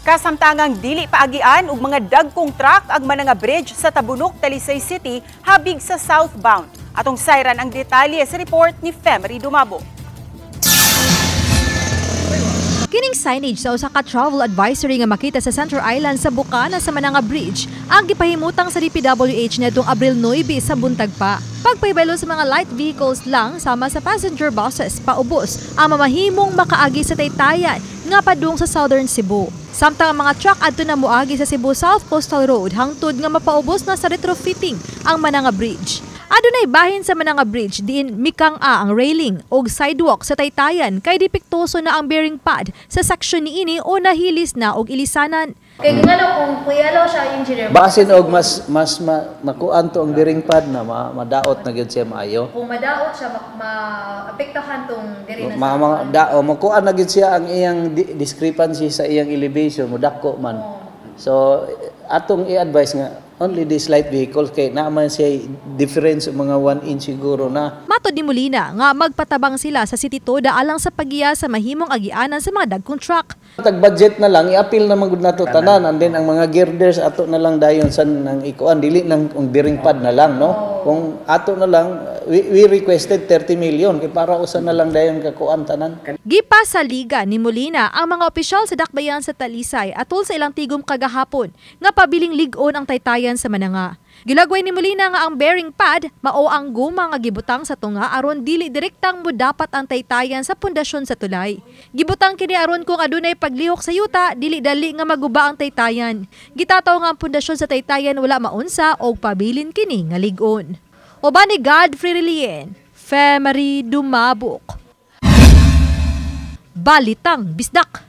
Kasamtangang dili paagian og mga dagkong truck ang Mananga Bridge sa Tabunok, Talisay City habig sa southbound. Atong sayran ang detalye sa report ni Femery Dumabo. Kining signage sa usa ka travel advisory nga makita sa Center Island sa bukana sa Mananga Bridge ang gipahimutang sa DPWH niadtong Abril 9 sa buntag pa. Pagpahibalo sa mga light vehicles lang sama sa passenger buses paubos ang mamahimong makaagi sa Taytayan nga padung sa Southern Cebu. Samtang ang mga truck adto na moagi sa Cebu South Coastal Road hangtod nga mapaubos na sa retrofitting ang Mananga Bridge. Adunay bahin sa Mananga Bridge diin mikang-a ang railing og sidewalk sa Taytayan kay depektuoso na ang bearing pad sa section niini o nahilis na og ilisanan. Kay ngano kung kuyalo siya engineer. Basin og mas mas ma, makuan to ang bearing pad na madaot na gyud siya maayo. Kung madaot siya maapektahan tong diri na Ma, ma, da, o, makuan na gyud siya ang iyang discrepancy sa iyang elevation, mudako man. So atong i-advise nga only this light vehicles kay naa man siya difference mga 1 inch siguro na. Matod ni Molina nga magpatabang sila sa City Toda alang sa pagiya sa mahimong agianan sa mga dagkong truck. Tag budget na lang, i-appeal na man gud nato tanan, and then ang mga girders ato na lang dayon sa nang ikuan, dili nang ang bearing pad na lang, no. Kung ato na lang, we requested 30 million kay para usa na lang dayon kakuan tanan. Gipa sa liga ni Molina ang mga opisyal sa dakbayan sa Talisay atol sa ilang tigom kagahapon nga pabiling lig-on ang Taytayan sa Mananga. Gilagway ni Molina nga ang bearing pad mao ang guma nga gibutang sa tunga aron dili direktang modapat ang taytayan sa pundasyon sa tulay. Gibutang kini aron kung adunay paglihok sa yuta, dili dali nga maguba ang taytayan. Gitataw nga ang pundasyon sa Taytayan wala maunsa og pabilin kini nga lig-on. Uban ni Godfrey Relien, Femery Dumabok. Balitang Bisdak.